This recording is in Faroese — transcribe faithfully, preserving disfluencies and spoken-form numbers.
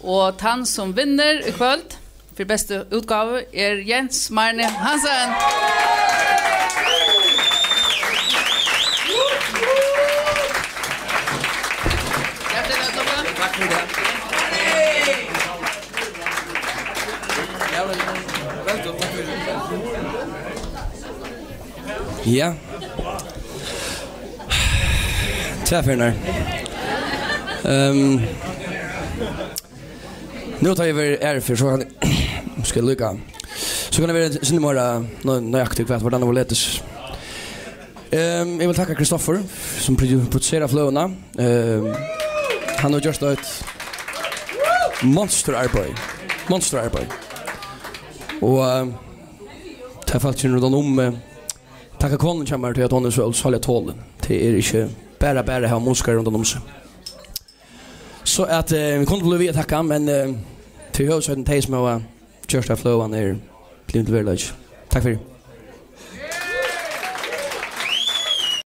Og tann, sum vinnur í kvøld fyri bestu útgávu, er Jens Marni Hansen. Hjartaliga vælkomin. Takk fyri tað. Ja, vel, vel, takk fyri. Ja. Tvær ferðir. Ehm, nú tá eg verið ærfyri, so kann, skal eg líka. So kann eg vera sindur meira nø-, nøyaktig, hvat, hvordan det var letis. Ehm, eg vil takka Kristoffer, sum produ-, produserar fløguna. Ehm, hann hevur gjørt eitt monsterarbeiði. Monsterarbeiði. Og, ehm, tað er faktiskt rundan um, eh, takka konuni hjá mær, tí at hon er so, so tolin. Tað er ikki bara, bara at hava musikarar rundan um seg. So at, eh, vit kundu blivið við at takka, men, eh, tað er jú so, at tey sum hava gjørt at fløgan er blivin til veruleika. Takk fyri.